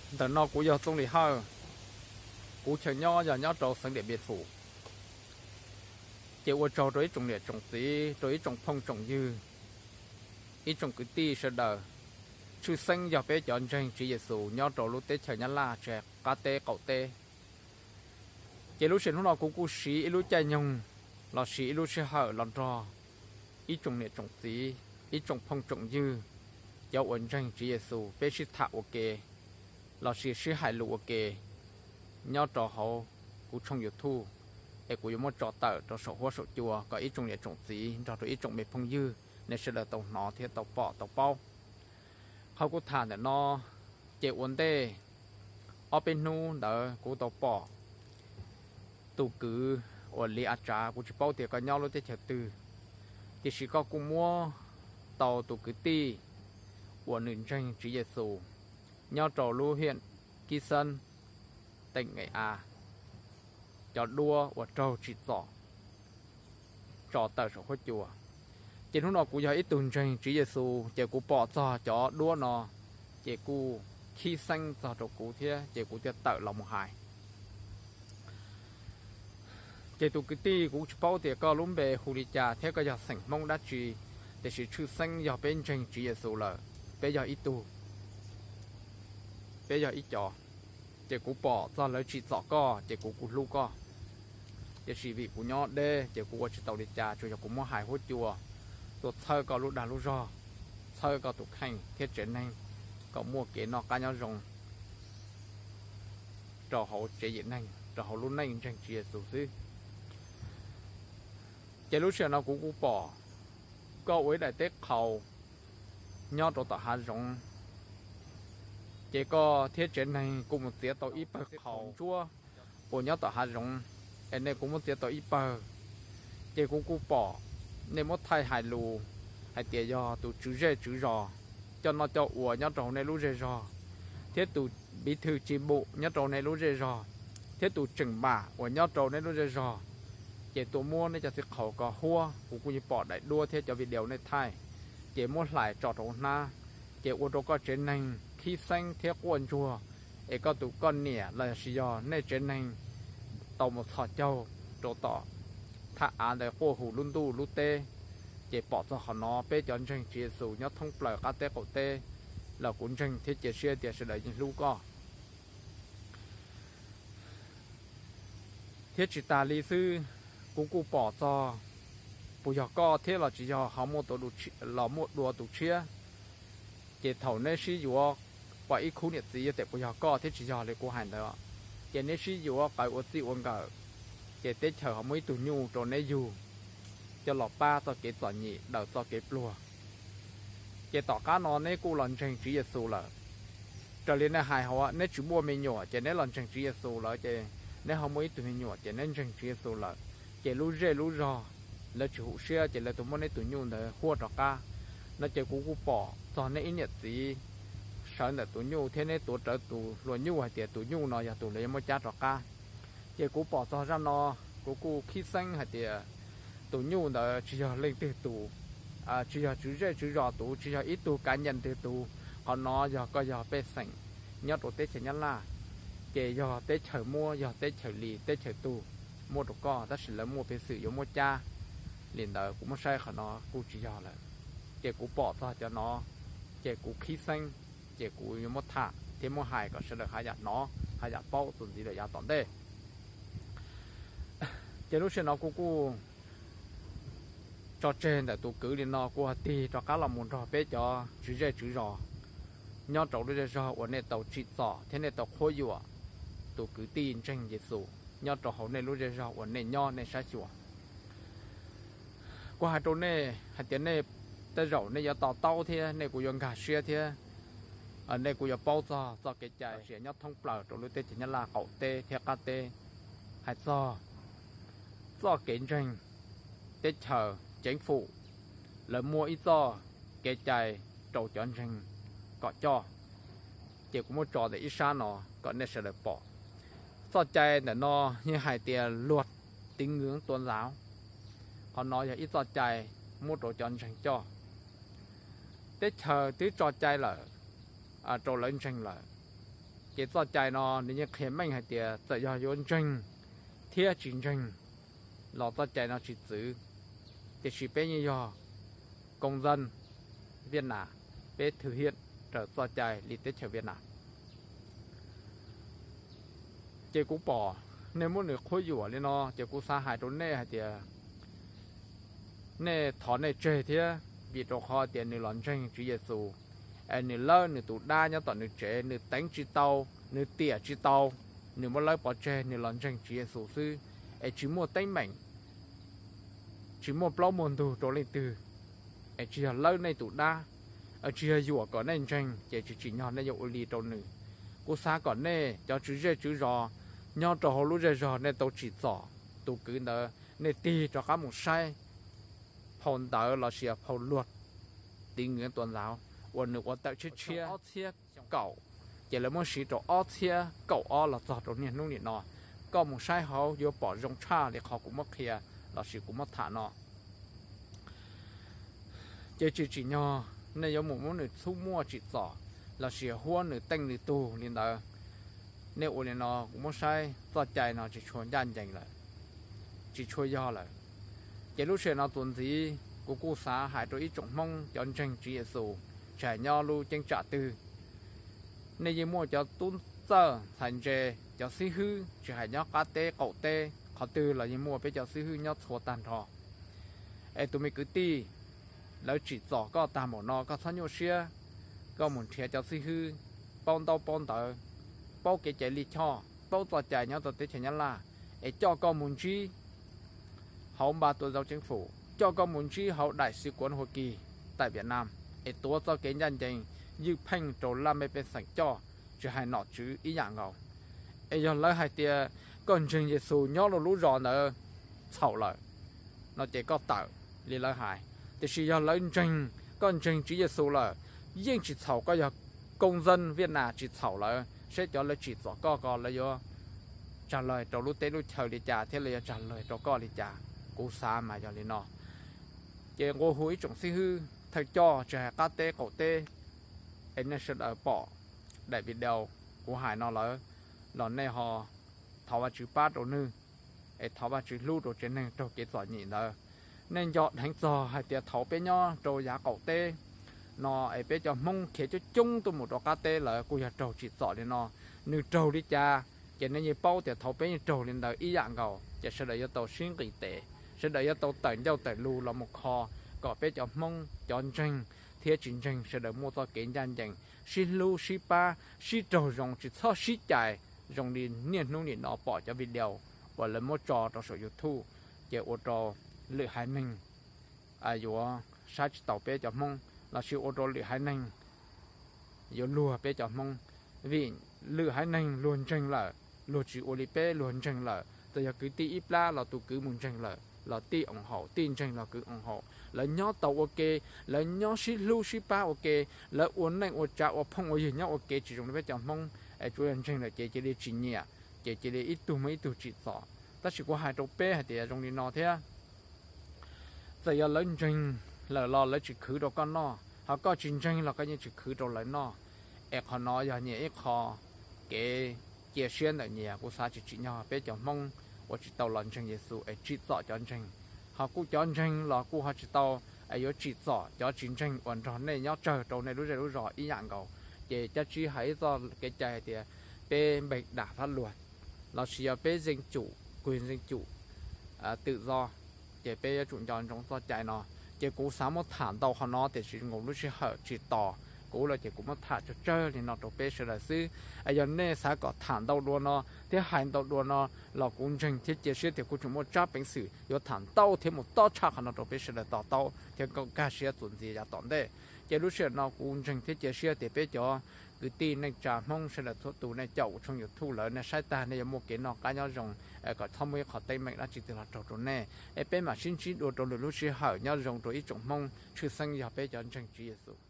Ntawm no kuv yog Txooj Lis Hawj, kuv chaw nyob yog nyob rau xeev Diam Npias Fus. Ces ua tsaug rau ib tsoom niam tsoom txiv, rau ib tsoom phooj tsoom ywg, ib tsoom kwv tij sawv daws, tshwj xeeb yog peb cov ntseeg Tswv Yexus nyob rau lub teb chaws Nyab Laj tsis hais qab teb qaum teb. Ces lub sij hawm hnub no kuv kuj siv ib lub caij nyoog lossis ib lub sij hawm los nrog ib tsoom niam tsoom txiv, ib tsoom phooj tsoom ywg, cov uas ntseeg Tswv Yexus peb sib tham ua ke lossis sib hais lus ua ke nyob rau hauv kuv tshooj YouTube, es kuv yuav muab tso tawm rau saum huab saum cua kom ib tsoom niam tsoom txiv nrog rau ib tsoom me phooj ywg nej sawv daws tau hnov thiab tau pom tau paub. Qhov kuv tham ntawm no, ces ua ntej ob peb hnub ntawd kuv tau pom tus kwv uas Lis A Tsav, kuv tsis paub tias koj nyob lub teb chaws twg, tiam sis koj kuj muab tau tus kwv tij uas nws ntseeg Tswv Yexus nyob rau lub hiam Kib Xeeb, teem Nqes A, cov duab uas raug tsim txom tso tawm saum huab cua. Ces hnub no kuv yog ib tug ntseeg Tswv Yexus ces kuv pom txog cov duab no, ces kuj khib xeeb txog rau kuv thiab ces kuv thiaj tawm los mus hais. Ces tus kwv tij, kuv tsis paub tias koj lub npe hu li cas thiab koj yog xeem Hmoob dab tsi, tiam sis tshwj xeeb yog peb ntseeg Tswv Yexus lawm, peb yog ib tug, peb yog ib co. Ces kuv pom txog lawv tsim txom koj ces kuv kuj hlub koj. Tiam sis vim kuv nyob deb ces kuv ua tsis tau li cas, tsuas yog kuv muab hais huab cua tuaj txhawb koj lub dag lub zog, txhawb koj tus kheej thiab tsev neeg kom muaj kev noj qab nyob zoo rau hauv tsev yim neeg, rau hauv lub neej ntseeg Tswv Yexus xwb. Ces lub sij hawm no kuv kuj pom koj ua ib daim teb qhaus nyob rau tom hav zoov, ces koj thiab tsev neeg kuj mus txiav tau ib pawg qhaus ntsuab uas nyob tom hav zoov, es nej kuj muab txiav tau ib pawg. Ces kuv kuj pom nej muab thaij hais lus hais tias yog tus tswv zej tswv zos coj noj coj ua nyob rau hauv nej lub zej zog, thiab tus piv thwj ci npum nyob rau nej lub zej zog, thiab tus tseem npam uas nyob rau nej lub zej zog, ces tuaj muab nej cov txiv qhaus ko huab. Kuv kuj yeej pom daim duab thiab cov video nej thaij, ces muab hlais tso rau hauv hnab, ces ua rau koj tsev neeg khib xeeb thiab quaj ntsuag, es koj tus koj niam los sis yog nej tsev neeg tau mus txhos caug rau tom thaj av ntawd quaj hu lub ntuj lub teb. Ces pom txog qhov no peb cov ntseeg Tswv Yexus nyob thoob plaws qab teb qaum teb los kuv ntseeg thiab cia siab tias sawv daws yeej hlub koj. Thiab tsis tas li xwb, kuv kuj pom txog puas yog koj thiab los tsis yog ho muaj, los muaj dua tus tshiab. Ces thaum neb sib yuav pom ib khub niam txiv, yog tias puas yog koj thiab tsis yog li kuv hais ntawd, ces neb sib yuav qawv ua txij ua nkawm, ces teb chaws ho muaj ib tug nyuj rau neb yug coj los pab txoj kev txom nyem daws txoj kev pluag. Ces tom qab no neb kuj los ntseeg Tswv Yexus lawm. Raws li nej hais hauv, neb tsis muaj me nyuam ces neb los ntseeg Tswv Yexus lawm, ces neb ho muaj ib tug me nyuam ces neb ntseeg Tswv Yexus lawm, ces lub zej lub zog lawv tsis hum siab ces lawv tuaj muab neb tus nyuj ntawd huab rov qab. No ces kuv kuj pom txog neb ib niam txiv sawv ntawm tus nyuj thiab neb tuav rawv tus hluas nyuj hais tias tus nyuj no yog tus lawv yuav muab cab rov qab. Ces kuv pom txog zaj no, kuv kuj khib xeeb hais tias tus nyuj ntawd tsis yog leej twg tus, tsis yog tswv zej tswv zos tus, tsis yog ib tug kav nyam twg tus. Qhov no yog koj yog pej xeem nyob rau teb chaws Nyab Laj, ces yog teb chaws muab, yog teb chaws li, teb chaws tug muab rau koj, tab sis lawv muaj peev xwm yuav muab cab li ntawd. Kuv muab saib qhov no kuj tsis yog lawm, ces kuv pom txog cov no, ces kuv khib xeeb, ces kuv yuav muab tham thiab muab hais kom sawv daws haj yam hnov haj yam paub txuas ntxiv lawm yav tom ntej. Ces lub sij hawm no kuv kuj tso tseg ntawm tus kwv li no, kuv ho tig rov qab los mus nrog peb cov tswv zej tswv zos nyob rau lub zej zog uas nej tau tsim txom thiab nej tau qhuab yuam tus kwv tij ntseeg Yexus nyob rau hauv nej lub zej zog uas nej nyob nej saib xyuas. Kuv hais rau nej hais tias nej tej zaum nej yuav to taub thiab nej kuj yuav nkag siab thiab nej kuj yuav paub txog txoj kev cai nyob thoob plaws rau lub teb chaws Nyab Laj qaum teb thiab qab teb, hais txog txoj kev ntseeg, teb chaws, ceev fum, lawv muaj ib txoj kev cai rau cov ntseeg kom coj. Ces kuv muab tso ntawm ib sab no kom nej sawv daws pom. Txoj cai ntawm no yeej hais tias luag tiv nkwv tua ntxav. Qhov no yog ib txoj cai muab rau cov ntseeg coj. Teb chaws twb tso cai lawm rau lawv ntseeg lawm, Ces txoj cai no nws yeej qhia meej hais tias txawm yog yuav ntseeg thiab tsis ntseeg los txoj cai no tsis txwv. Tiam sis peb yeej yog công dân Việt Nam, peb thực hiện raws txoj cai li teb chaws Việt Nam. Ces kuv pom nej muab nws qhuab yuam li no ces kuv xav hais rau nej hais tias nej thov nej tseg thiab, vim rau qhov tias nws los ntseeg Tswv Yexus es nws lawb nws tus dab nyob tom nws tsev, nws teev tsis tau, nws tiam tsis tau, nws muab lawb pov tseg, nws los ntseeg Tswv Yexus xwb, es tsis muaj teeb meem, tsis muaj plaub muaj ntug rau leej twg, es tsis yog lawb nej tus dab, tsis yog yuam kom nej ntseeg ces tsis tsim nyog nej yuav ua li rau nws. Kuv xav kom nej cov tswv zej tswv zos nyob rau hauv lub zej zog nej tau tsim txom tus kwv ntawd, nej tig rov qab mus saib phau ntawv los sis phau luag tiv nws tua ntxauv uas nws ua tawm tshiab tshiab ob txhiab kaum, ces lawv muab siv rau ob txhiab kaum ob los txog rau niaj hnub nim no. Koj mus saib hauv yuav pom zoo tshaj li qhov kuv muab qhia los sis kuv muab tham no. Ces tsis tsim nyog nej yuav mus muab nws txhub muaj tsim txom los sis huab nws teej nws tug li ntawd. Nej ua li no kuv muab saib txoj cai no tsis tshua ncaj ncees lawm, tsis tshua yog lawm. Ces lub sij hawm no txuas ntxiv kuv kuj xav hais rau ib tsoom Hmoob cov ntseeg Tswv Yexus, tsis hais nyob lub ceeb tsam twg, nej yeej muaj cov tub txawj ntxhais ntse, cov xib hwb tsis hais nyob qab teb qaum teb qhov twg los yeej muaj peb cov xib hwb nyob txhua tag nrho. Es tus me kwv tij, lawv tsim txom koj tag npaum no koj txhob nyuaj siab, koj mus nrhiav cov xib hwb paub ntaub paub ntawv, paub kev cai lij choj, paub txoj cai nyob rau teb chaws Nyab Laj, es coj koj mus ntsib hauv npaj tua zau ceeb fum, coj koj mus ntsib hauv daim xi kuav Hua Kis taim Viam Nam, es tuav txoj kev ncaj ncees ywj pheej rau laj mej pej xeem coj, tsis hais nom tswv ib yam nkaus. Es yog lawv hais tias koj ntseeg Yexus nyob rau lub zos ntawd txhaum lawm no ces koj tawm li lawv hais. Tiam sis yog lawv ntseeg, koj ntseeg Tswv Yexus lawm, yeej tsis txhaum koj yog công dân Việt Nam tsis txhaum lawv, seb cov lawv tsim txom koj ko lawv yuav tsa lawg rau lub teb lub chaw li cas thiab lawv yuav tsa lawg rau koj li cas. Kuv xav mas yog li no. Ces nqua hu ib tsoom xib hwb thawj coj tsis hais qab teb qaum teb, es nej sawv daws pom daim video kuv hais no lawm los nej ho thov Vajtswv pab rau nws, es thov Vajtswv hlub rau tsev neeg raug kev txom nyem ntawd. Nej nco dheev txog hais tias thaum peb nyob rau yav qaum teb no es peb cov Hmoob khiav coob coob tuaj mus rau qab teb lawm kuj yog raug tsim txom li no. Nws raug li cas ces nej yeej paub tias thaum peb yeej raug li ntawd ib yam nkaus, ces sawv daws yuav tau sib nqis tes, sawv daws yuav tau tawm ncauj tawm lus los mus kho kom peb cov Hmoob cov ntseeg thiab tsis ntseeg sawv daws muaj txoj kev ncaj ncees, sib hlub sib pab, sib raug zoo, tsis txhob sib cais zoo li niaj hnub nim no pom cov video uas lawv muab tso rau saum YouTube, ces ua rau lwm haiv neeg yuav saib tsis taus peb cov Hmoob los sis ua rau lwm haiv neeg yuav luag peb cov Hmoob. Vim lwm haiv neeg luag ntseeg lawm, luag tsis ua li peb luag ntseeg lawm, txawm yog kwv tij ib plab los tus kwv mus ntseeg lawm los tij oos haum, tij ntseeg los kwv oos haum, lawv nyob tau ua ke, lawv nyob sib hlub sib pab ua ke, lawv ua neej ua tsav ua phooj ua ywg nyob ua ke tsis zoo li peb cov Hmoob, es tsuas yog ntseeg lawm ces cia li tsis nyiam, ces cia li ib tug muaj ib tug tsim txom. Tab sis kuv hais rau peb hais tias zoo li no thiab, txawm yog lawv ntseeg lawm los lawv tsis khwv rau koj noj, ho koj tsis ntseeg los koj yeej tsis khwv rau lawv noj. Es qhov no yog nyias ib qho kev cia siab ntawm nyias, kuv xav tsis tsim nyog peb cov Hmoob uas tsis tau los ntseeg Yexus es tsim txom cov ntseeg, ho kuj cov ntseeg los kuj ho tsis tau es yuav tsim txom cov tsis ntseeg uas nrog nej nyob tsawg rau nej lub zej lub zos ib yam nkaus. Ces cab tsib hais ib txoj kev cai hais tias peb npeeg dam fab luag los sis yog peb zeej cum, kwg zeej cum twm zo, ces peb yuav tsum nco ntsoov txoj cai no. Ces kuv xav muab tham ntau qhov no tiam sis nkaus lub sij hawm tsis tos kuv lawm ces kuv muab tham tsawg tsawg li no rau peb sawv daws xwb. Es yog nej xav kom tham ntau dua no thiab hais ntau dua no los kuv ntseeg thiab cia siab tias kuj tseem muaj tsab peev xwm yuav tham ntau thiab mus tob tshaj qhov no rau peb sawv daws to taub thiab nkag siab txuas ntxiv yav tom ntej. Ces lub sij hawm no kuv ntseeg thiab cia siab tias peb cov kwv tij neej tsa Hmoob sawv daws txhua tus nej caum kuv tshooj YouTube lawm nej saib tag nej yuav muaj kev noj qab nyob zoo, kom txhob muaj ib qho teeb meem dab tsi twg los raug rau nej. Es peb mam sib ntsib dua rau lwm lub sij hawm. Nyob zoo rau ib tsoom Hmoob, tshwj xeeb yog peb cov ntseeg Tswv Yexus.